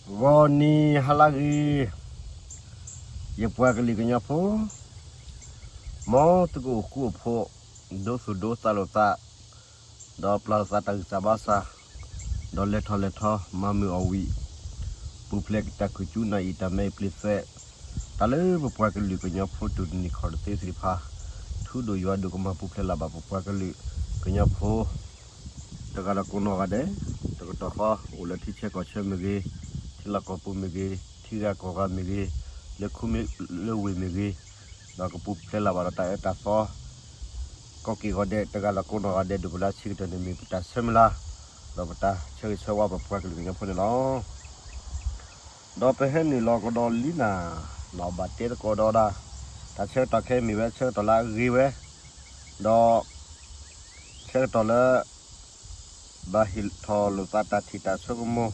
ဂီၤနံၤဟါလၢဂ့ၤ, ယပှၤကလုာ်ကညီဖိ, မ်သုကအိၣ်ဃူအိၣ်ဖိး, ဒိသူၣ်ဒိသးလိာ်သး, ဒီးပျၢ်လိာ်သးတၢ်ဂံၢ်စၢ်ဘါစၢ်, ဒီးလဲၤထီၣ်လဲၤထီ မၤမုာ်အီၣ်ဝံၣ်, ပူၤဖျဲးတၢ်ခုၣ်ကၠူနၢ်အံၣ်တၢ်မဲအံၣ်ပျ့ၤသွဲး, တၢ်လၢပပှၤကလုာ်ကညီဖိတူၢ်တန့ၢ်ခီၣ်တသ့သ့ၣ်တဖၣ်, ထူဒိၣ်ယွၤဒိၣ်ကမၤပူၤဖျဲးလၢ်ဘၣ်ပပှၤကလုာ်ကညီဖိ တဂၤဒီးကိးနီၢ်ဂၤဒဲး, တကတီၢ်ဃီအိၣ်လၢထံဆၢကီၢ်ဆၢမ့ၢ်ဂ့ၤ, ထံလီၢ်ကီၢ်ပူၤမ့ၢ်ဂ့ၤ, ထံဂၤကီၢ်ဂၤမ့ၢ်ဂ့ၤ, လၢခူမ့ၢ်လၢဝ့ၢ်မ့ၢ်ဂ့ၤ, ဒီးကပူၤဖျဲးလၢ်ဘၣ်ဒီးတၢ်အၢတၢ်သီ, ကီၢ်က့ၢ်ဂီၤဒဲး တဂၤဒီးကိးနီၢ်ဂၤဒဲး ဒိၣ်ပလၢဆံးကတၢၢ်န့ၣ်မ့ၢ်ပတၢ်ဆၢမုၢ်လၢ်, ဒီးပတၢ်ဆၢဂ့ၤဆၢဝါပပှၤကလုာ်ကညီဖိန့ၣ်လီၤ. ဒီးပဟဲနုာ်လီၤကဒီးလံနၤ, ဘၣ်တဲသကိးဒီးဒၣ်, တၢ်ဆၢကတီၢ်ခဲအံၤမ့ၢ်ဝဲဆၢကတီၢ်လၢအဂ့ၤဝဲ, ဒီး ဆၢကတီၢ်လၢ ဘၣ်ဟ့ၣ်ထီၣ်လိာ်သးတၢ်ထံၣ်တၢ်ဆိကမိၣ်,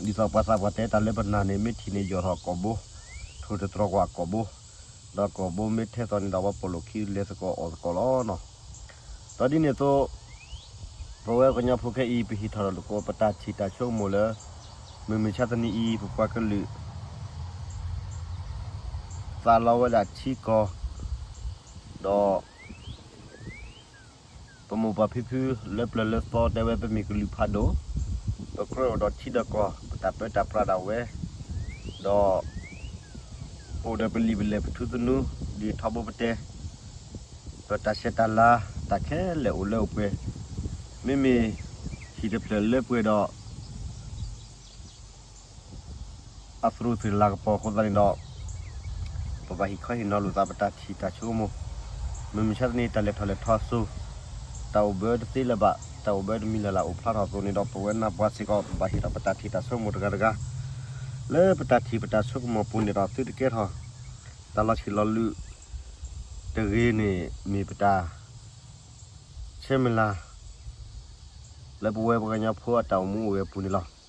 ဒီးဒ်သိးပှၤသးပှၢ်တဲတၢ်လၢပနၢ်န့ၣ် မ့ၢ်ထံၣ်န့ၣ်ယီၢ်ထီၣ်ကိာ်ဘိ, ထိၣ်တတြီၤကွၢ်ကိာ်ဘိ, ဒီးကိာ်ဘိမ့ၢ်ထဲသိးန့ၣ်ဒီး ဝဲပိာ်လိာ်ခံလဲၤသကိးအီၣ်သကိးလီၤနီၤ. ဒီးဒ်န့ၣ်အသိး ပဝဲကညီဖိခဲအံၤ ပဟ့ၣ်ထီၣ်လိာ်သကိးပတၢ်ထံၣ်တၢ်ဆိကမိၣ်လၢ မုၢ်မဆါတနံၤအံၤ ပပှၤကလုာ် သးလီဝဲဒၣ်ထံကီၢ်, ဒီး ပမိၢ်ပၢ်ဖံဖုလၢပျၢၤလၢသီတဲဝဲ ပမ့ၢ်ကလုာ်ဖးဒိၣ်, ပကြၢးအိၣ်ဒီးထံဒီးကီၢ် ပတၢ်ပၢတၢ်ပြးဒၣ်ဝဲ, ဒီး ပအိၣ်ဒီးပလံာ်ပလဲၢ်ပထူသနူ ဒ်ထီဘိပတဲ, ပတၢ်ဆဲးတၢ်လၤ တၢ်ခဲလၢာ်အိၣ်လၢအိၣ်ပှဲၤ, မ့မ့ၢ် ဟံၣ်တဖျၢၣ်လၢပှဲၤဒီး အသရူးသ့ၣ်လၤကပီၤအဃိသတးန့ၣ်ဒီး ပဘၣ်ဟ့ၣ်ခီဟ့ၣ်နီၤလိာ်သးပတၢ်ထံၣ်တၢ်ဆိကမိၣ်, မုၢ်မဆါတနံၤတၢ်လဲၤထီၣ်လဲၤထီအသိး, တၢ်အိၣ်ဘၢတသ့လၢၤဘၣ်, တၢ်အိၣ်ဘၢတမံၤလၢ်လၢ်အိၣ်ဖျါထီၣ်အသိးန့ၣ်ဒီး ပဝဲနၢ်ပှၤစ့ၢ်ကီး ပဘၣ်ဟ့ၣ်ထီၣ်ပတၢ်ထံၣ်တၢ်ဆိကမိၣ်တဂၤတဂၤ, လၢပတၢ်ထံၣ်ပတၢ်ဆိကမိၣ်အပူၤန့ၣ်ဒီး သုတကဲထီၣ် တၢ်လီၤဆံးလီၤလုၢ်တဂ့ၤန့ၣ် မ့ၢ်ပတၢ် ဆၢမုၢ်လၢ် လၢပဝဲပှၤကညီဖိအတၢ်အိၣ်မူအိၣ်ဂဲၤအပူၤန့ၣ်လီၤ.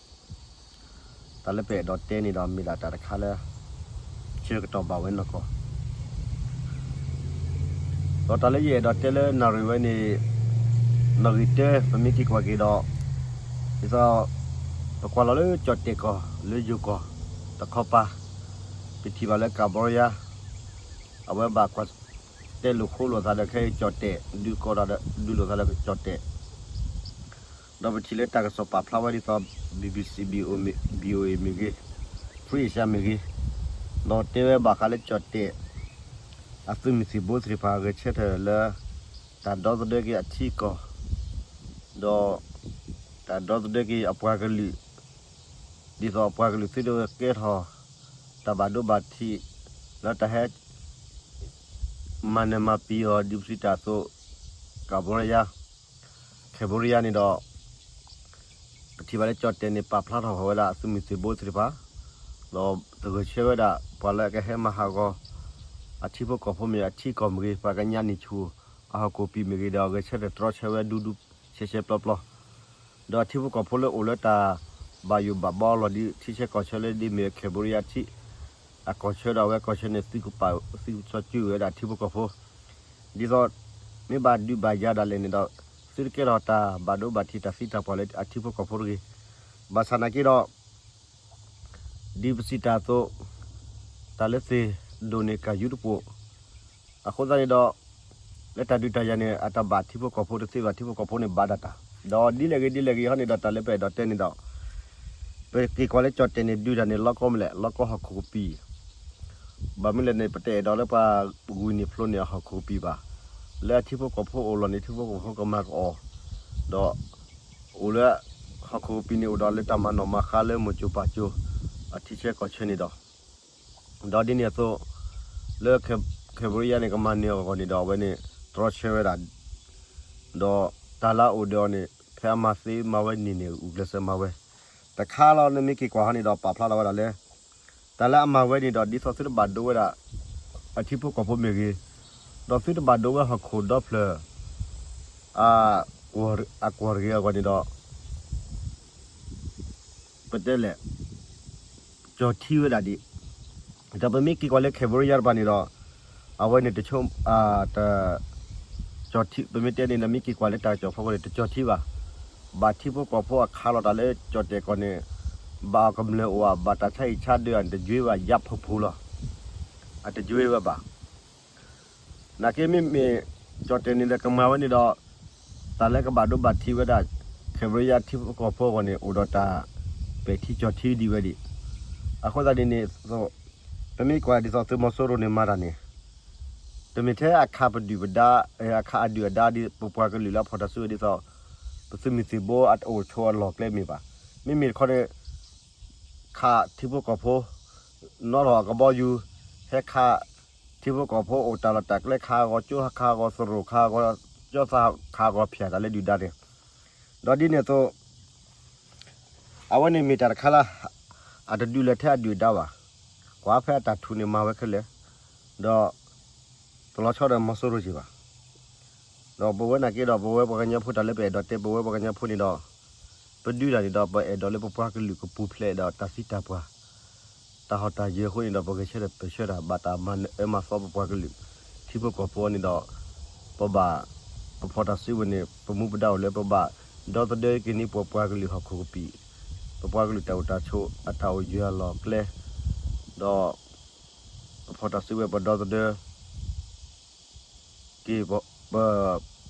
တၢ်လၢပအဲၣ်ဒိးတဲန့ၣ်ဒီး မ့ၢ်ဒၣ်တၢ်တခါလၢ ဆၢကတီၢ်ဘၣ်ဝဲနီၢ်ကီၢ်, ဒီးတၢ်လၢယအဲၣ်ဒိးတဲလၢနၣ်ရံၣ်ဝဲန့ၣ် နီၣ်ဂံၢ်တၢ ပမ့ၢ်က့ၤကွၢ်က့ၤဒီး ဒ်သိး ပကွၢ်လီၤလၢကၠီၣ်တဲာ်ကီၢ် လၢယိၤကီၢ်တခီပၤ, ပထံၣ်ဘၣ်လၢ Cambodia အဝဲဘၣ်ကွၢ်တဲလိာ်ဃိလိာ်သးဒီးခဲအံၤ ကၠီၣ်တဲာ် ဒုးကီးဒီး ဒုးလိာ်သးဒီးကၠီၣ်တဲာ်, ဒီးပထံၣ်လၢတၢ်ကစီၣ်ပာ်ဖျါဝဲဒ်သိး BBC, VOA မ့ၢ်ဂ့ၤ, Free Asia မ့ၢ်ဂ့ၤ, ဒီးတဲဝဲဘၣ်ဃးလၢကၠီၣ်တဲာ် အသုးမုၢ်သံၣ်ဘိသ့ၣ်တဖၣ် ဂဲၤဆၢထၢၣ်လၢ တၢ်ဒီသဒၢက့ၤအထံအကီၢ်, ဒီး တၢ်ဒီသဒၢက့ၤအပှၤကလုာ်, ဒ်သိးအပှၤကလုာ်သုတကဲထီၣ် တၢ်ဘၣ်ဒိဘၣ်ထံး လၢတၢ်ဟဲ မၤနၢၤမၤပျံၤအီၤ ဒ်ပစံးတၢ်အသိး Cambodia, Cambodia န့ၣ်ဒီး ပထံၣ်ဘၣ်လၢကၠီၣ်တဲာ်န့ၣ် ပာ်ဖျါထီၣ်ဃီၤဝဲဒၣ်အသုးမုၢ်သံၣ်ဘိသ့ၣ်တဖၣ်, ဒီးသဂၢၢ်ဆၢဝဲဒၣ် ပှၤလၢအကဟဲမၤဟးဂီၤ အထံဖိကီၢ်ဖိမ့ၢ်အထံကီၢ်မ့ၢ်ဂ့ၤ, ပှၤကညးနံၣ်ဆူၣ် အဟီၣ်ခိၣ်ပံၤမ့ၢ်ဂ့ၤ, ဒီးဂဲၤဆၢထၢၣ်တြီဆၢဝဲဒူဒူ ဆှဲဆှဲပျီပျီ, ဒီးအထံဖိကီၢ်ဖိလၢအိၣ်လၢတၢ်ဘၣ်ယိၣ်ဘၣ်ဘီအလီၢ်ဒ်ထံဆၢကီၢ်ဆၢလၢဒ်မ့ၢ် Cambodia ထံ အကီၢ်ဆၢဒီးအဝဲကီၢ်ဆၢန့ၣ် သုကပာ်သုကဆီကၠူဝဲဒၣ်ထံဖိကီၢ်ဖိ, ဒ်သိး မ့ၢ်ဘၣ်ဒုးဘၣ်ယၤဒၣ်လဲာ်န့ၣ်ဒီး သုတကဲထီၣ်တၢ်ဘၣ်ဒိဘၣ်ထံးတၢ်သံတၢ်ပှၢ်လၢအထံဖိကီၢ်ဖိတဂ့ၤ. ဘၣ်ဆၣ်နာ်က့ဒီး ဒ်ပစံးတၢ်အသိး တၢ်လၢသ့ၣ်ဒိၣ်န့ၢ်ကၢ်ယူတပိာ် အဃိသတးန့ၣ်ဒီး လၢတၢ်ဒုးတၢ်ယၤန့ၣ် အတၢ်ဘၣ်ထံဖိကီၢ်ဖိတသ့ဘၣ်, ထံဖိကီၢ်ဖိန့ၣ်ဘၣ်ဒၣ်တၢ်, ဒီးဒ်လဲၣ်ဂ့ၤဒ်လဲၣ်ဂ့ၤဟီန့ၣ်ဒီး တၢ်လၢပအဲၣ်ဒိးတဲန့ၣ်ဒီး ပက့ၤကွၢ်လၢကၠီၣ်တဲာ်န့ၣ် ဒုးတၢ်န့ၣ် လီၢ်ကီၢ်မနုၤလဲၣ်, လီၢ်ကီၢ်ဟီၣ်ခိၣ်ကပံၤ, ဘၣ်မနုၤလဲၣ်န့ၣ် ပတအဲၣ်ဒိးလၢပှၤဂုာ်န့ၢ်ဖျိန့ၢ်အဟီၣ်ခိၣ်ကပံၤဘၣ်. လၢအထံဖိကီၢ်ဖိအိၣ်လီၢ်န့ၣ် ထံဖိကီၢ်ဖိကမၤကအီၤ, ဒီး အိၣ်လၢ ဟီၣ်ခိၣ်ကပံၤန့ၣ်အိၣ်ဒီးလၢတၢ်မၤနီၣ်မၤဃါလၢမိၢ်ကၠိၤပၢ်ကၠိ အထံဆၢကီၢ်ဆၢန့ၣ်ဒီး, ဒီးဒ်န့ၣ်အသိး လၢ Cambodia န့ၣ် ကမၤနၢၤအဂီၢ်န့ၣ်ဒီး အဝဲန့ၣ် တြီဆၢဝဲဒၣ် ဒီးတၢ်လၢအအိၣ်ဒီးအီၤန့ၣ် ဖဲအမၤသ့မၤဝဲန့ၣ်န့ၣ် ဂုာ်ကျဲးစၢးမၤဝဲ တခါလီၤ. နမ့ၢ်က့ၤကွၢ်ဟီန့ၣ်ဒီး ပာ်ဖျါထီၣ်ဝဲဒၣ်လၢ တၢ်လၢအမၤဝဲန့ၣ်ဒီး ဒ်သိးသုတဘၣ်ဒိဝဲဒၣ် အထံဖိကီၢ်ဖိမ့ၢ်ဂ့ၤ, ဒီးသုတဘၣ်ဒိဝဲဟီၣ်ခိၣ်ဒီဖျၢၣ် အကွီၢ်တဂ့ၤအဂီၢ်န့ၣ်ဒီး ပတဲလဲၣ် ကၠီၣ်ထံဝဲဒၣ်ဒံး. ဒီးပမ့ၢ်က့ၤကွၢ်လၢ Cambodia တဖၣ်န့ၣ်ဒီး အဝဲန့ၣ်တဆိ တ ကၠီၣ်ထံ ပမ့ၢ်တဲန့ၣ်ဒီး မ့ၢ်က့ၤကွၢ်လၢတၢ်ကစီၣ်ဖီခိၣ်န့ၣ် တကၠီၣ်ထံဘၣ်. ဘၣ်ထံဖိကီၢ်ဖိအခးလီၤတၢ်လၢကၠီၣ်တဲာ်ကီၢ်န့ၣ် ဘၣ်အီၤကမျၢၢ်အိၣ်ဧါ ဘၣ်တၢ်ဆါဟံၣ်ဆါဒၢးဧါန့ၣ် တယွ့ဘၣ်ယါဖိဖိလီၤ. အတယွ့ဝဲဘၣ်. နာ်က့မ့မ့ၢ် ကၠီၣ်တဲၣ်န့ၣ်ဒီးကမၤဝဲန့ၣ်ဒီး တၢ်လၢကဘၣ်ဒိဘၣ်ထံးဝဲဒၣ် Cambodia ထံဖိကီၢ်ဖိအဂီၢ်န့ၣ် အိၣ်ဒီးတၢ်ပဲာ်ထံကၠီၣ်ထံဒံးဝဲဒံး. အဃိသတးန့ၣ်န့ၣ် ပမ့ၢ်ကွၢ်ဒ်သိးသုးမီၤစိရိၤန့ၣ်မၤတၢ်န့ၣ် တမ့ၢ်ထဲအခးပဒုၣ်ပဒါ အခးအဒုၣ်အဒါဒ်ပပှၤကလုာ်လၢအဖီၣ်တၢ်စုကဝဲၤဒ်သိး ပသုးမုၢ်သံၣ်ဘိအအိၣ်ဆိးအလီၢ်ကျဲမ့ၢ်ဘၣ်. မ့မ့ၢ်တခီန့ၣ် ခးထံဖိကီၢ်ဖိ နီထီၣ်အကဘီယူၤ ဟဲခးထံဖိကီၢ်ဖိအိၣ်တၢ်လီၢ်တၢ်ကျဲခးအဂီၢ် ကၠိခးအဂီၢ် သရိာ်ခးအဂီၢ် ကၠီသးခးအဂီၢ် ဖၠးတၢ်လၢဒုၣ်ဒါန့ၣ် ဒီးဒ်န့ၣ်အသိး အဝဲန့ၣ်မ့ၢ်တၢ်တခါလၢ အတဒုးလၢထဲအဒုၣ်အဒါဘၣ်. ကွၢ်ဖဲအတၢ်ထူၣ်န့ၣ်မၤဝဲခဲလၢာ် ဒီး တလီၤဆီဒီးမီၤစိရိၤက့ၤဘၣ်. ဒီးပဝဲနာ်က့ဒီး ပဝဲပှၤကညီဖိတၢ်လၢပအဲၣ်ဒိးတဲပဝဲပှၤကညီဖိန့ၣ်ဒီး ပဒုးတၢ်န့ၣ်ဒီး ပအဲၣ်ဒိးလၢပပှၤကလုာ်ကပူၤဖျဲးဒီးတၢ်သံတၢ်ပှၢ် တၢ်ဟီၣ်တၢ်ယၢၤအဃိန့ၣ်ဒီး ပဂဲၤဆၢထၢၣ်ပၢၢ်ဆၢတၢ် ဘၣ်တၢ်မၤအၢမၤသီပပှၤကလုာ် ထံဖိကီၢ်ဖိန့ၣ်ဒီး ပဘၣ် ပဖီၣ်တၢ်စုကဝဲၤန့ၣ် ပမူပဒါအိၣ်လၢပဘၣ် ဒီသဒၢက့ၤန့ၢ်ပပှၤကလုာ်ဟီၣ်ခိၣ်ကပံာ် ပပှၤကလုာ်တၢ်အိၣ်တၢ်ဆိး အတၢ်အိၣ်ယၢၤအလီၢ်ကျဲ ဒီး ပဖီၣ်တၢ်စုကဝဲၤ ပဒီသဒၢ က့ၤပ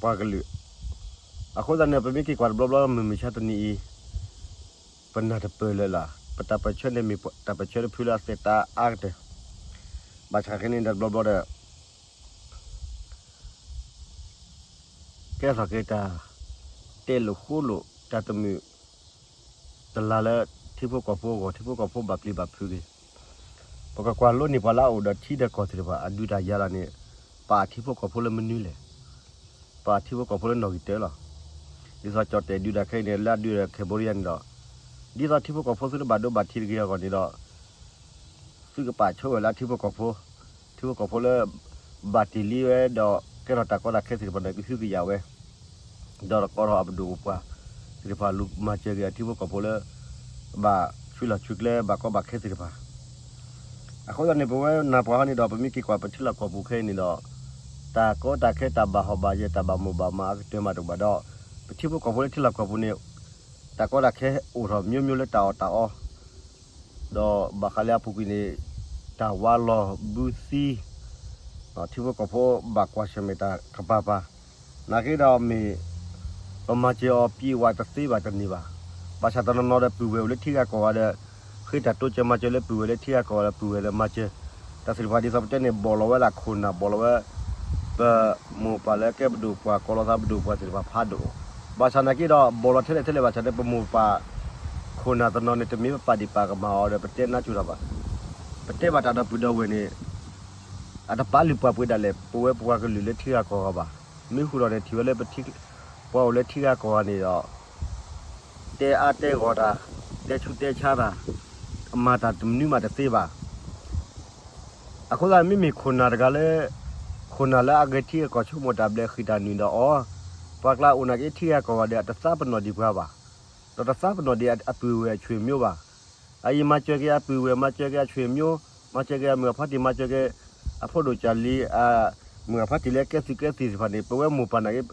ပှၤကလုာ်. အဃိသတးန့ၣ် ပမ့ၢ်က့ၤကွၢ်တဘျီဘျီ မုၢ်မဆါတနံၤအံၤ ပနၢ်တပၢၢ်လၢၤလၢ် ပတၢ်ပၢၢ်ဆၢန့ၣ်မ့ၢ်တၢ်ပၢၢ်ဆၢတဖုလၢအသဲးတၢ်အါကတၢၢ် ဘၣ်ဆၣ်ခဲကနံၣ်ဒီးတဘျီဘျီဒီး ကဲထီၣ်က့ၤတၢ် တဲလိာ်ဃိလိာ် တၢ်တမုာ်တလၤလၢ ထံဖိကီၢ်ဖိအဂီၢ် ထံဖိကီၢ်ဖိဘၣ်ပျံၤဘၣ်ဖုးက့ၤ ပကကွၢ်လိန့ၢ်ပှၤလၢအအိၣ်ဒီးထံဒီးကီၢ်သ့ၣ်တဖၣ် အဒုးတၢ်ယၤတၢ်န့ၣ် ပာ်ထံဖိကီၢ်ဖိလၢမနုၤလဲၣ်. ပာ်ထံဖိကီၢ်ဖိလၢနီၣ်ဂံၢ်တၢလီၤ. ဒ်သိးကၠီၣ်တဲၣ်ဒုးတၢ်ခဲအံၤန့ၣ် လၢအဒုးဒီး Cambodia န့ၣ်ဒီး ဒ်သိးထံဖိကီၢ်ဖိသုတဘၣ်ဒိဘၣ်ထံးတဂ့ၤအဂီၢ်န့ၣ်ဒီး သုကပာ်ဆိဝဲလၢထံဖိကီၢ်ဖိ, ထံဖိကီၢ်ဖိလၢ ဘၣ်တ့ၢ်လံဝဲဒီး ကဲထီၣ်တၢ်ကီတၢ်ခဲသ့ၣ်တဖၣ်န့ၣ် ကဟုကယာ်ဝဲ, ဒီးတကီထီၣ်အပဒိၣ်ပပှၢ်သ့ၣ်တဖၣ် လူၤမၤစၢၤက့ၤအထံဖိကီၢ်ဖိလၢ ဘၣ်ဆှၢလီၤဆှၢကျဲ ဘၣ်ကီဘၣ်ခဲသ့ၣ်တဖၣ်. အဃိသတးန့ၣ် ပဝဲနၢ်ပှၤဟီန့ၣ်ဒီး ပမ့ၢ်က့ၤကွၢ်ပထံလီၢ်ကီၢ်ပူၤခဲအံၤန့ၣ်ဒီး တၢ်ကီတၢ်ခဲ တၢ်ဘၣ်ဟီၣ်ဘၣ်ယၢၤ တၢ်ဘၣ်မိၣ်ဘၣ်မးအကတၢၢ်မးတအိၣ်ဘၣ်ဒီး ပထံဖိကီၢ်ဖိလၢထံလီၢ်ကီၢ်ပူၤန့ၣ် တၢ်ကီတၢ်ခဲအိၣ်ထီၣ် မျိုးမျိုးလၢတၢ်အီၣ်တၢ်အီ, ဒီးဘၣ်ဃးလၢအပူၤကွံာ်န့ၣ် တၢ်ဝါလီၤဘုသံ, ထံဖိကီၢ်ဖိဘၣ်ကွၢ်ဆၢၣ်မဲာ်တၢ်ကပၤပၤ, နာ်က့ဒီးမ့ၢ် ပမၤစၢၤအီၤပံဝးတသ့ဘၣ်တန့ၢ်ဘၣ်. ဘၣ်ဆၣ်တနီၤနီၤဒီးပုၢ်ဝဲၢ်အိၣ်လၢထံဂၤကီၢ်ဂၤဒီး ဃ့တၢ်တိစၢၤမၤစၢၤလၢပုၢ်ဝဲၢ်လၢထံဂၤကီၢ်ဂၤဒီးပုၢ်ဝဲၢ်လၢမၤစၢၤ တၢ်သ့ၣ်တဖၣ်ဒ်သိးပတဲန့ၣ် ဘီၣ်လီၤဝဲဒၣ်ခိၣ်နၢ် ဘီၣ်လီၤဝဲ ပမိၢ်ပၢ်လၢကဲပဒိၣ်ပှၢ် ကိးလီၤသးပဒိၣ်ပှၢ်သ့ၣ်တဖၣ်ဖးဒိၣ်, ဘၣ်ဆၣ်နာ်က့ဒီး ဘီၣ်လီၤထဲလဲၣ်ထဲလဲၣ်ဘၣ်ဆၣ်ဒီး ပမိၢ်ပၢ်ခိၣ်နၢ်တနီၤန့ၣ် တမ့ၢ်ပပာ်ဒံးပာ်ကမၣ်အီၤဒီး ပတဲနါစိၤတၢ်ဘၣ်. ပတဲဘၣ်တၢ်ဒီပုၢ်ဒီဝဲၢ်န့ၣ် အတပာ်လုၢ်ပာ်ပှ့ၤဒၣ်လဲာ် ပဝဲပှၤကလုာ်လၢထံဂၤကီၢ်ဂၤဘၣ်. မ့ၢ်ဃုာ်ဒီးန့ၣ် ထံၣ်ဝဲလၢပထံ ပှၤအိၣ်လၢထံဂၤကီၢ်ဂၤန့ၣ်ဒီး တဲအါတဲဂီၢ်တၢ်, တဲဆူးတဲဆါတၢ်, မၤတၢ်တမနုၤမးတသ့ဘၣ်. အဃိသတး မ့မ့ၢ်ခိၣ်နၢ်တဂၤလၢ ခိၣ်နၢ်လၢအဂဲၤထံဂဲၤကီၢ် ဆိကမိၣ်တၢ်ဘျဲး ဃံၢ်တၢ်နုာ်ဒီးအီၤ, ပှၤကျါအိၣ်နာ်က့ထံဂၤကီၢ်ဂၤဒီး အတသးပနီၣ်ဒံးပှၤဘၣ်, ဒီးတသးပနီၣ်ဒံးအပုၢ်ဝဲၢ် အဆွေမျိုးဘၣ်. အအံၤမၤစၢၤက့ၤအပုၢ်ဝဲၢ် မၤစၢၤက့ၤအဆွေမျိုး, မၤစၢၤက့ၤအမုၢ်အဖါတံၢ် မၤစၢၤက့ၤ အဖိဒိၣ်ကၢ်လံၤ အမုၢ်အဖါတံၢ်လၢကဲသုးကဲသံၣ်သ့ၣ်တဖၣ်န့ၣ် ပဝဲမိၢ်ပၢ်နာ်က့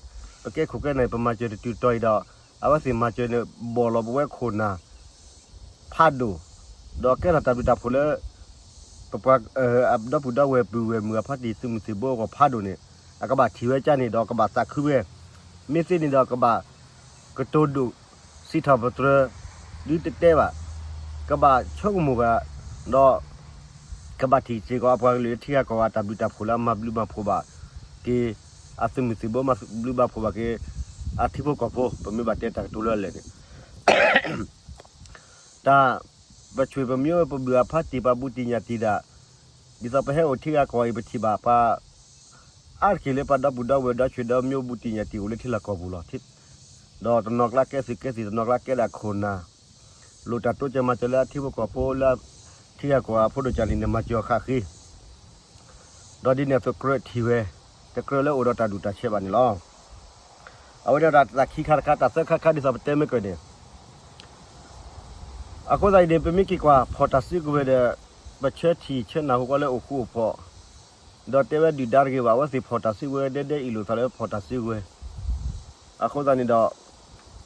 ပကဲခိၣ်ကဲနၢ် ပမၤစၢၤတတုၤတီၤအံၤဒီး အဝဲသ့ၣ်မၤစၢၤန့ၣ် ဘီၣ်လီၤပဝဲခိၣ်နၢ် ဖးဒိၣ်, ဒီးကဲထီၣ်တၢ်ဘျုးတၢ်ဖှိၣ်လၢ ပပှၤ အဒီပုၢ်ဒီဝဲၢ်ပုၢ်ဝဲၢ်မုၢ်အဖါတံၢ် သုးမုၢ်သံၣ်ဘိအဂီၢ်ဖးဒိၣ်န့ၣ် အကဘၣ်ထံၣ်ဝဲကၢ်န့ၣ်ဒီး ကဘၣ်သးခုဝဲ, မ့ၢ်သ့န့ၣ်ဒီးကဘၣ် ကတိၤဒိၣ် စံးထီၣ်ပတြၢၤ ဒုတတဲဘၣ်, ကဘၣ်ဆိကမိၣ်ဘၣ်, ဒီး ကဘၣ်ထံၣ်စ့ၢ်ကီးအပှၤကလုာ်လၢထံဂၤကီၢ်ဂၤ တၢ်ဘျုးတၢ်ဖှိၣ်လၢအမၤဘျုးမၤဖှိၣ်ဘၣ်က့ၤ အသုးမုၢ်သံၣ်ဘိ မၤဘျုးမၤဖှိၣ်ဘၣ်က့ၤ အထံဖိကီၢ်ဖိ ပမ့ၢ်ဘၣ်တဲတၢ်ကတိၤလၢအလဲၣ်န့ၣ် တၢ်ပဆွေပမျိုး ပမုၢ်အဖါတံၢ် ပဘူးတံၢ်ညၣ်တံၢ်ဒၣ်, ဒ်သိးပဟဲအိၣ်ထံဂၤကီၢ်ဂၤအံၤ ပထံၣ်ဘၣ်ပှၤအါတက့ၢ်လၢပှၤဒီပုၢ်ဒီဝဲၢ် ဒီဆွေဒီမျိုး ဘူးတံၢ်ညၣ်တံၢ်အိၣ်လၢထံလီၢ်ကီၢ်ပူၤလီၤ. ဒီးတနီၤကျါကဲသုးကဲသံၣ် တနီၤကျါကဲဒၣ်ခိၣ်နၢ်, လိၣ်တၢ်တိစၢၤမၤစၢၤလၢအထံဖိကီၢ်ဖိလၢ ထံဂၤကီၢ်ဂၤအဖိဒိၣ်ကၢ်လံၤန့ၣ် မၤစၢၤအီၤဃၣ်ဃ့ ဒီးဒ်န့ၣ်အသိးကြၢးထံၣ်ဝဲ, တကြၢးလၢအိၣ်ဒီးတၢ်ဒူၣ်တၢ်ဆဲးဘၣ်န့ၣ်လီၤ. အဝဲဒၣ်တၢ်ခံခါတခါ တၢ်သၢခါတခါ ဒ်သိးပတဲမ့ၢ်ကၢၢ်န့ၣ် အဃိသတးအံၤန့ၣ် ပမ့ၢ်က့ၤကွၢ်ဖီၣ်တၢ်စုကဝဲၤဒီး ပဆၢထံၣ်ဆၢနၢ်ဟူကွၢ်လၢအိၣ်ဃူအိၣ်ဖိး, ဒီးတဲဝဲဒုၣ်ဒါတဂ့ၤဘၣ် အဝဲသ့ၣ်ဖီၣ်တၢ်စုကဝဲၤ ဒဲဒဲအံၤလိာ်သးလၢဖီၣ်တၢ်စုကဝဲၤ, အဃိသတးန့ၣ်ဒီး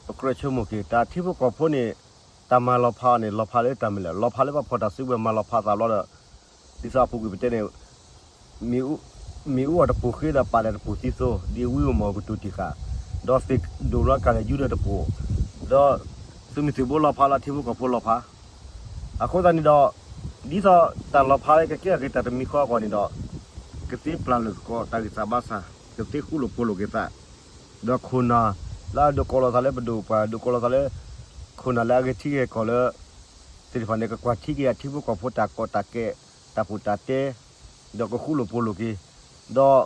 ပကြၢးဆိကမိၣ်က့ၤ တၢ်ထံဖိကီၢ်ဖိန့ၣ် တၢ်မၤလီၤဖးအီၤန့ၣ် လီၤဖးလၢတၢ်မနုၤလဲၣ်, လီၤဖးလၢပှၤဖီၣ်တၢ်စုကဝဲၤမၤလီၤဖးသးဘျီဒီး ဒ်သိးအပူၤကွံာ်ပတဲန့ၣ် မ့ၣ်အူအီၣ်တပူၤဃ့ဒီးပာ်ဒီးတပူၤသံသိ ဒ်ဝံဧိၤမီၢ်ကတိၤတံာ်ဃာ်, ဒီးသ့ၣ်ဒိၣ်လီၤကၢ်လဲၤယူဒီးတပူၤ, ဒီးသုးမုၢ်သံၣ်ဘိလီၤဖးလီၤ ထံဖိကီၢ်ဖိလီၤဖး, အဃိသတးန့ၣ်ဒီး ဒ်သိးတၢ်လီၤဖးလၢကကဲထီၣ်က့ၤတၢ်တမံၤဃီအဂီၢ်န့ၣ်ဒီး ကသ့ပျၢ်လိာ်သကိးတၢ်ဂံၢ်စၢ်ဘါစၢ်, ကသ့ဃူလိာ်ဖိးလိာ်က့ၤသး, ဒီးခိၣ်နၢ်လၢအဒိးကိးလီၤသးလၢပဒိၣ်ပှၤ ဒိးကိးလီၤသးလၢ ခိၣ်နၢ်လၢအဂဲၤထံဂဲၤကီၢ်လၢ သ့ၣ်တဖၣ်န့ၣ် ကကွၢ်ထံက့ၤအထံဖိကီၢ်ဖိတၢ်ကီတၢ်ခဲ တၢ်ပူၤတၢ်တဲ, ဒီးကဃူလိာ်ဖိးလိာ်က့ၤ, ဒီး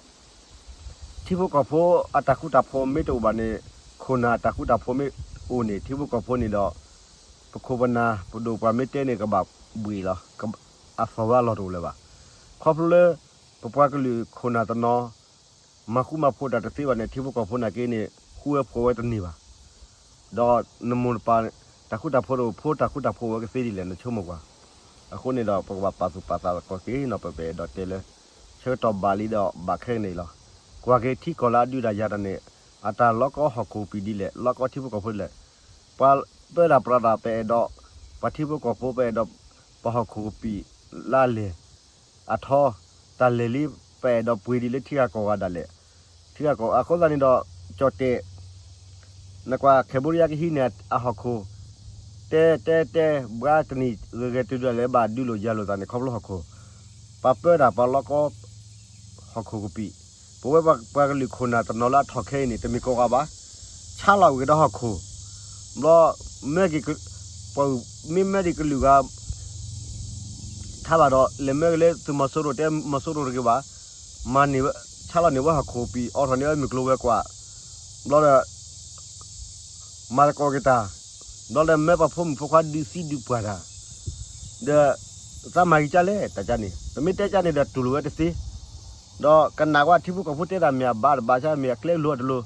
ထံဖိကီၢ်ဖိအတၢ်ဃူတၢ်ဖိးမ့ၢ်တအိၣ်ဘၣ်န့ၣ် ခိၣ်နၢ်အတၢ်ဃူတၢ်ဖိးမ့ၢ်အိၣ်န့ၣ် ထံဖိကီၢ်ဖိန့ၣ်ဒီး ပခိၣ်ပနၢ်ပဒိၣ်ပှၤမ့ၢ်တဲန့ၣ် ကဘၣ်ဘှံးလီၤ, အသီၣ်ဝဲအလီၢ်တအိၣ်လၢၤဘၣ်. ခီဖျိလၢ ပပှၤကလုာ်ခိၣ်နၢ်တနီၤ မၤဃူမၤဖိးတၢ်တသ့ဘၣ်န့ၣ် ထံဖိကီၢ်ဖိနာ်က့န့ၣ် ဃူဝဲဖိးဝဲတန့ၢ်ဘၣ်. ဒီးနမိၢ်နပၢ် တၢ်ဃူတၢ်ဖိးတအိၣ် ဖိတၢ်ဃူတၢ်ဖိးဝဲကသ့ဒ်လဲၣ် နဆိကမိၣ်ကွၢ်. အဃိန့ၣ်ဒီး ပကဘၣ်ပာ်သူၣ်ပာ်သးသကိးက့ၤနီၤ ပအဲၣ်ဒိးတဲလၢ ဆၢကတီၢ်ဘၣ်လံဒီးဘၣ်ခဲကနံၣ်အံၤလီၤ. ကွၢ်က့ၤထံကီၢ်လၢအဒုးတၢ်ယၤတၢ်န့ၣ် အတၢ်လီၤကီဟီၣ်ခိၣ်ကပံာ်ဒ်လဲၣ် လီၤကီထံဖိကီၢ်ဖိဒ်လဲၣ်. ပှၤပၢတၢ်ပြးတၢ်ပအဲၣ်ဒိး ပှၤထံဖိကီၢ်ဖိပအဲၣ်ဒိး ပှၤဟီၣ်ခိၣ်ကပံာ်လၢအလဲၢ် အထီ တၢ်လဲၤလံ ပအဲၣ်ဒိးပှ့ၤဒံးလၢထံဂၤကီၢ်ဂၤဒၣ်လဲာ်. ထံဂၤကီၢ် အဃိသတးန့ၣ်ဒီး ကၠီၣ်တဲာ် နကွၢ် Cambodia ကဟံးန့ၢ်အဟီၣ်ခိၣ် တဲတဲတဲ ဘှါတနံၣ်ဂဲၤဂဲၤတုၤဒၣ်လဲာ် ဘၣ်ဒုးလိာ်ယၤလိာ်သးန့ၣ် ခီဖျိဟီၣ်ခိၣ် ပှၤပၢတၢ်ပှၤလီၤကီ ဟီၣ်ခိၣ်ကပံာ်, ပဝဲပှၤကလုာ်ခိၣ်နၢ်တနီၤလၢအထီၣ်ခဲအံၤန့ၣ် တမ့ၢ်ကိးဂၤဘၣ်, ဆါလီၤဝံၤကဒီးဟီၣ်ခိၣ်, ဘျီ မ့ၢ်က့ၤ ပှၤမ့ၢ်မၢဒံးကလုာ်ဂၤ ထါဘၣ်ဒီး လဲၤမၢက့ၤလၢသုးမီၤစိရိၤ တဲမီၤစိရိၤတဂ့ၤဘၣ်, မၤန့ၢ်ဝဲ ဆါလီၤန့ၢ်ဝဲဟီၣ်ခိၣ်ပံာ် အိးထီၣ်န့ၢ်ဝဲမုၢ်ကျိၤဝဲၤကွာ်, ဘျီဒီး မၤသကိးက့ၤတၢ်, ဘျီဒီးမၢပှၤဖိမုၣ်ဖိခွါဒုးသံဒုးပှၢ်တၢ်, ဒီး သးမၤဂ့ၤကၢ်လဲၣ် တၢ်ကၢ်န့ၣ် ပမ့ၢ်တဲကၢ်န့ၣ်ဒီးတူၢ်လိာ်ဝဲတသ့, ဒီးကနၣ်ကွၢ်ထံဖိကီၢ်ဖိတဲတၢ်မ့ၢ်အဘၣ်တဘၣ်ဆၣ် မ့ၢ်အကျဲလိၤအတလိၤ,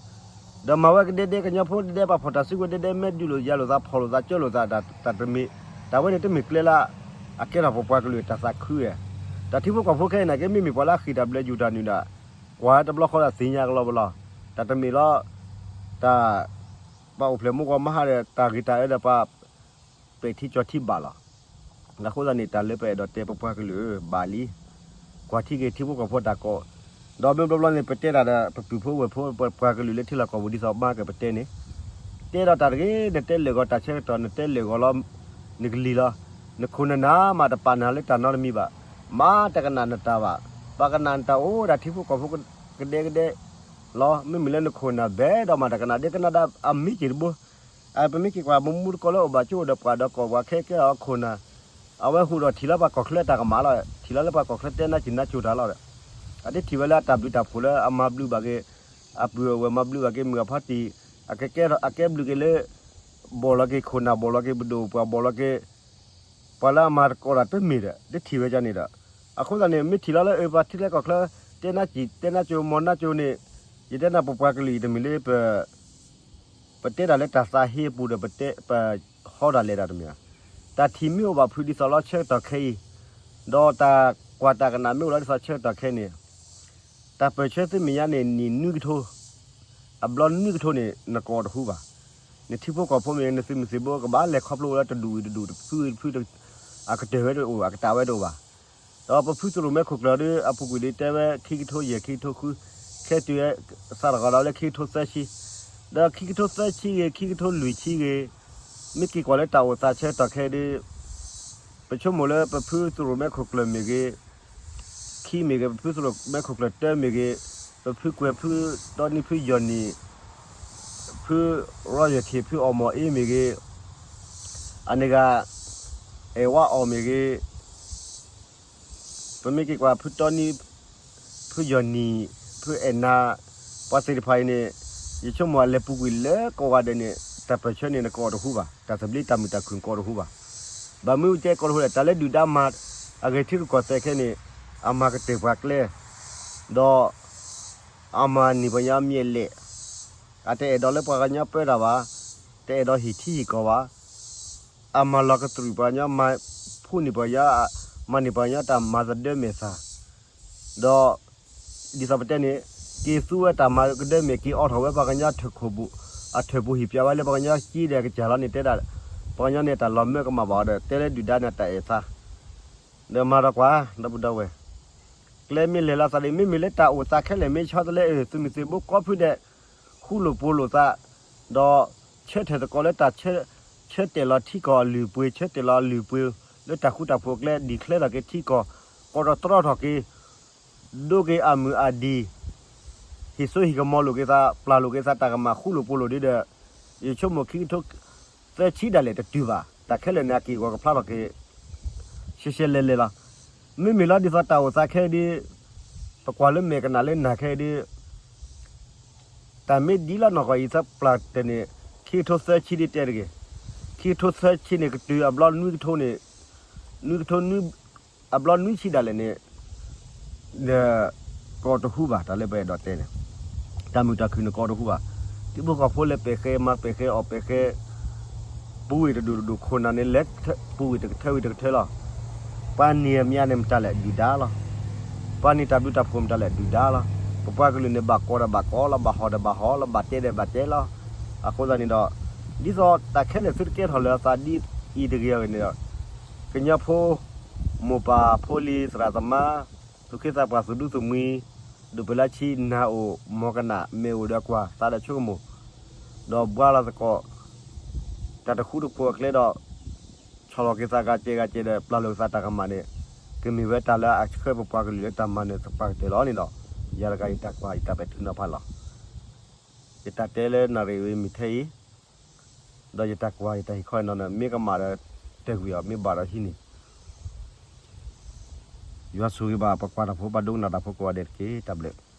ဒီးမၤဝဲကဒဲဒဲ ကညီဖိဒဲဒဲ ပှၤဖီၣ်တၢ်စုကဝဲၤဒဲဒဲ မ့ၢ်ဒုးလိာ်ယၤလိာ်သး ဖီၣ်လိာ်သး ကၢလိာ်သး တၢ်တမ့ၢ်, တၢ်ဝဲန့ၣ်တမ့ၢ်ကျဲလၢ အကဲထီၣ်ပပှၤကလုာ်တၢ်သးခုဧါ. တၢ်ထံဖိကီၢ်ဖိခဲအံၤနာ်က့ မ့မ့ၢ်ပှၤလၢအဃံးတၢ်ဘျၢ ယူၤတၢ်နုာ်ဒၣ်, ကွၢ်တဘျီဃီဒီးသ့ၣ်ညါကလီဘလီ, တၢ်တမ့ၢ်လီၤ, တၢ် ပှၤအိၣ်ဖျဲၣ်မူဂီၤမဟါဒီး တၢ်ဂ့ၤတၢ်အၢဒီးပှၤ ပဲာ်ထံကၠီၤထံဘၣ်လီၤ. အဃိသတးန့ၣ် တၢ်လၢပအဲၣ်ဒိးတဲပပှၤကလုာ်ဧၢ ဘၣ်လံ, ကွၢ်ထံက့ၤထံဖိကီၢ်ဖိတၢ်ကိး, ဒီးမ့ၢ်ဘျီဘျီန့ၣ် ပတဲတၢ်ဒီး ပပုၢ်ဖိဝဲၢ်ဖိ ပပှၤကလုာ်လၢထံလီၢ်ကီၢ်ပူၤ ဒ်သိးမၤက့ၤပတဲန့ၣ်, တဲဒီးတၢ်တဂ့ၤ နတဲလၢာ်ဂီၤတၢ်ဆၢကတီၢ် နတဲလၢာ်ဂီၤလီၤ, နကလံၤလီၤ, နခိၣ်နနၢ်မးတပာ်နၤလၢတၢ်နီတမံၤဘၣ်, မၤတကနၣ်နတၢ်ဘၣ်, ပှၤကနၣ်နတၢ်အိၣ်ဒၣ်ထံဖိကီၢ်ဖိကဒဲကဒဲလီၤ. မ့မ့ၢ်လၢနခိၣ်နၢ်ဘဲဒီးမၤတကနၣ်ဒ်ကနၣ်ဒၣ်အမံက့ၤတဘိ ပမ့ၢ်က့ၤကွၢ် မူတကိးလၢအိၣ်ဘၣ်ကၠိအိၣ်ဒီးပှၤဒီးကီၢ်ပှၤခဲကဲအီၤခိၣ်နၢ်, အဝဲဟူးဒီးထံၣ်လၢပှၤကီၢ်ချၢတၢ်ကမၣ်လီၤ, ထံၣ်လီၤလၢပှၤကီၢ်ချၢတဲနါစံၣ်နါစိၤတၢ်လီၤဒီး, အတထံၣ်ဝဲလၢအတၢ်ဘျုးတၢ်ဖှိၣ်လၢအမၤဘျုးဘၣ်က့ၤ, အပုၢ်အဝဲၢ်မၤဘျုးဘၣ်က့ၤ မုၢ်အဖါတံၢ်, အကဲထီၣ်အကဲဘျုးက့ၤလၢ ဘီၣ်လီၤက့ၤခိၣ်နၢ် ဘီၣ်လီၤက့ၤပဒိၣ်ပှၤ ဘီၣ်လီၤက့ၤ ပှၤလၢအမၤသကိးတၢ်တမ့ၢ်ဒီး တထံၣ်ဝဲဒ်န့ၣ်ဒီး, အဃိသတးန့ၣ် မ့ၢ်ထံၣ်လီၤလၢအပှၤထံလၢကီၢ်ချၢ တဲနါစံၣ်တဲနါစိၤ မီၢ်နါစိၤန့ၣ်, ယတဲနၤပပှၤကလုာ်အံၤတမ့ၢ်လၢပ ပတဲတၢ်လၢတၢ်သးဟ့အပူၤဒီး ပတဲ ပဟီဒၣ်လဲၤတၢ်တမ့ၢ်ဘၣ်. တၢ်ထံၣ်မ့ၢ်အိၣ်ဘၣ်ဖုးဒ်သိးလီၤဆၢကတီၢ်ခဲအံၤ, ဒီးတၢ်ကွၢ်တၢ်ကနၣ်မ့ၢ်အိၣ်လီၤဒ်သိးဆၢကတီၢ်ခဲအံၤန့ၣ်, တၢ်ပၢၢ်ဆၢသုမဲာ်ညါန့ၣ် နံၣ်နွံကထိ, အဘျီနွံကထိန့ၣ် နကိးတဟူဘၣ်. နထံဖိကီၢ်ဖိမ့ၢ်ဂ့ၤ နသုးမုၢ်သံၣ်ဘိကဘၣ်လဲၤခီဖျိဝဲလၢတဒူၣ်ဝံၤတဒူၣ် တဖုတဖု, အကတၢၢ်ဝဲတအိၣ် အကတၢၢ်ဝဲတအိၣ်ဘၣ်. ဒီးပဖုသရိၣ်မဲခိၣ်ကျၢၢ်ဒီး အပူၤကွံာ်ဒ်တဲဝဲ ခံကထိယဲၢ် ခံကထိဃု, ခဲတုၤ စးထီၣ်ကဒီးလၢခံကထိသၢဆံ, ဒီးခံကထိသၢဆံဂ့ၤ ခံကထိလွံၢ်ဆံဂ့ၤ, မ့ၢ်က့ၤကွၢ်လၢတၢ်အိၣ်သးဆၢကတီၢ်ခဲအံၤဒီး ပဆိကမိၣ်လၢပဖုသရိၣ်မဲခိၣ်ကျၢၢ်မ့ၢ်ဂ့ၤ, ခံမ့ၢ်ဂ့ၤ, ပဖုသရိၣ်မဲခိၣ်ကျၢၢ်တၢမ့ၢ်ဂ့ၤ, ပဖုကွဲၤဖုတီနံဖုယီၢ်နံၣ်, ဖုရီယၢၢ်ထံး ဖုအီၣ်မီၢ်အ့မ့ၢ်ဂ့ၤ, အန့ၣ်ဂၤ အဲၣ်ဝါအီၣ်မ့ၢ်ဂ့ၤ, ပမ့ၢ်က့ၤကွၢ်ဖုတီနံ, ဖုယီၢ်နံၣ်, ဖုအဲၣ်နၤ, ပှၤသ့ၣ်တဖၣ်အံၤန့ၣ်, ယဆိကမိၣ်အလဲၤပူၤကွံာ်လၢကိးဂၤဒဲးန့ၣ် တၢ်ပၢၢ်ဆၢန့ၣ် နကိးတဟူဘၣ်, တၢ်သဘျ့တၢ်မုာ်တၢ်ခုၣ်ကိးတဟူဘၣ်. ဘၣ်မနုၤတဲကိးတဟူလဲၣ်, တၢ်လၢဒုၣ်ဒါမၤ အဂဲၤထံရူၢ်ကီၢ်သဲးခဲန့ၣ်, အမၤကတၢၢ်ပှၤကျဲ, ဒီး အမၤန့ၢ်ပှၤကညီအမျဲၢ်လဲၣ်, အတအဲၣ်ဒိးလၢပှၤကညီပၢတၢ်ဘၣ်, တအဲၣ်ဒိးဟ့ၣ်ထံဟ့ၣ်ကီၢ်ဘၣ်, အမၤလီၤကတြူာ်ပှၤကညီ, မၤဖှူန့ၢ်ပှၤကညီ, မၤန့ၢ်ပှၤကညီတၢ်မၤသဒၢမဲာ်သၣ်, ဒီး ဒ်သိးပတဲန့ၣ်, က့ၤသူဝဲတၢ်မၤကဒၢမဲာ် က့ၤအိးထီၣ်ဝဲပှၤကညီထၢၣ်ခိၣ်ပူၤ, အထၢၣ်ပူၤဟ့ၣ်ပၠးဝဲလၢပှၤကညီက့ဒီးကစၢ်လီၤန့ၣ်တဲဒၣ်, ပှၤကညီန့ၣ် တၢ်လီၤမၢကမၣ်ဘၣ်အီၤဒီး တဲလၢဒုၣ်ဒါန့ၣ်တၢ်အဲၣ်သး, ဒီးမၤဒီးကွၢ် ဒီပုၢ်ဒီဝဲၢ်, ကျဲမ့ၢ်လဲၤလီၤသးဒီး မ့မ့ၢ်လၢတၢ်အိၣ်သးခဲလၢာ် မ့ၢ်ဆီတလဲအၢ သုးမုၢ်သံၣ်ဘိကီဖုဒဲး ဃူလိာ်ဖိးလိာ်သး, ဒီးဆၢထၢၣ်သကိးလၢတၢ်ဆၢ, ဆၢတဲာ်လီၤထံကီၢ်အလုၢ်အပှ့ၤ ဆၢတဲာ်လီၤအလုၢ်အပှ့ၤ လၢတၢ်ဃူတၢ်ဖိးအကျဲ declare ထီၣ်က့ၤထံကီၢ် ကိးတီၤတြီထီၣ်က့ၤ ဒိက့ၤအမုၢ်အဒံၣ်, ဟ့ၣ်စိဟ့ၣ်ကမီၤလိာ်က့ၤသး ပျၢ်လိာ်က့ၤသးတၢ်ကမၣ် ဃူလိာ်ဖိးလိာ်ဒ်ဒီး ယဆိကမိၣ်ခံကထိ သၢဆံဒၣ်လဲာ်တတုၤဘၣ်. တၢ်ခဲလၢာ်န့ၣ် အက့ၢ်အဂီၤကဖျါထီၣ်က့ၤ ရှဲရှဲလဲၤလဲၤလီၤ. မ့မ့ၢ်လီၤဒ်သိးတၢ်အိၣ်သးခဲအံၤဒီး ပကွၢ်လၢမဲာ်ကနၣ်လၢနၢ်ခဲအံၤဒီး တၢ်မ့ၢ်ဒ်လီၤနီၢ်ကီၢ်အံၤသပျၢ်တၢၢ်န့ၣ် ခံကထိသၢဆံဒ်တဲတဂ့ၤ, ခံကထိသၢဆံန့ၣ် ကတုၤအဘျီနွံကထိန့ၣ်, နွံကထိနွံ, အဘျီနွံဆံဒၣ်လဲာ်န့ၣ် ဒီး ကီတဟူဘၣ် တၢ်လၢပအဲၣ်ဒိးတဲန့ၣ်, တၢ်မုာ်တၢ်ခုၣ်န့ၣ်ကီတဟူဘၣ်. ထံဖိကီၢ်ဖိလၢပဲာ်ဃဲမၤပဲာ်ဃဲအီၣ်ပဲာ်ဃဲ ပူၤဝ့ၢ်တဒူၣ်တဒူၣ်ခိၣ်နၢ်န့ၣ် လဲၤပူၤဝ့ၢ်တကထၢဝံၤတကထၢလီၤ. ပှၤန့ၢ်အမါန့ၣ်မတၤလဲၣ် ဒုၣ်ဒါလီၤ. ပှၤန့ၢ်တၢ်ဘျုးတၢ်ဖှိၣ်မတၤလဲၣ် ဒုၣ်ဒါလီၤ. ပပှၤကလုာ်န့ၣ်ဘၣ်ကိးဒီးဘၣ်ကိးလီၤ ဘၣ်ဟီၣ်ဒီးဘၣ်ဟီၣ်လီၤ ဘၣ်တဲဒီးဘၣ်တဲလီၤ. အဃိသတးန့ၣ်ဒီး ဒ်သိးတၢ်ခဲလၢာ်သုတကဲထီၣ်လၢအသးဒ်အံၤတဂ့ၤအဂ့ၢ်န့ၣ်ဒီး ကညီဖိ မိၢ်ပၢ်ဖိလံၤ သရၣ်သမါ သူၣ်က့သးပှၢ် သူၣ်ဒူသူၣ်မှံ ဒိၣ်ပှဲၤလၢဆံ နၢ်အိၣ် မီၢ်ကနၣ် မ့ၢ်အိၣ်ဒီးကွၢ် သးဒီးဆိကမိၣ် ဒီးဘှါလီၤသကိး တၢ်တဃူတဖိးအကျဲဒီး ဆီၣ်လီၤက့ၤသးဂၤကဲဂၤကဲဒီး ပျၢ်လိာ်က့ၤသးတၢ်ကမၣ်န့ၣ် ကမ့ၢ်ဝဲတၢ်လၢအဆှၢပပှၤကလုာ်လၢတၢ်မၤနၢၤသပှၢ်ကတၢၢ်လီၤန့ၣ်ဒီး ယၤတဂၤယတၢ်ကွၢ်ယတၢ်ပဲာ်ထံနီၤဖးလီၤ. ယတၢ်တဲလၢနၣ်ရံၣ်ဝံၤမ့ၢ်ထဲအံၤ ဒီးယတၢ်ကွၢ်ယတၢ်ဟ့ၣ်ခီနီၤန့ၣ် မ့ၢ်ကမၣ်ဒီးတဲာ်ကွံာ်အီၤ မ့ၢ်ဘၣ်ဒီးဟံးန့ၢ် ယွၤဆိၣ်ဂ့ၤဘၣ်ပှၤကွၢ်တၢ်ဖိ ပှၤဒိကနၣ်တၢ်ဖိကိးဂၤဒဲးတက့ၢ်. တၢ်ဘျုး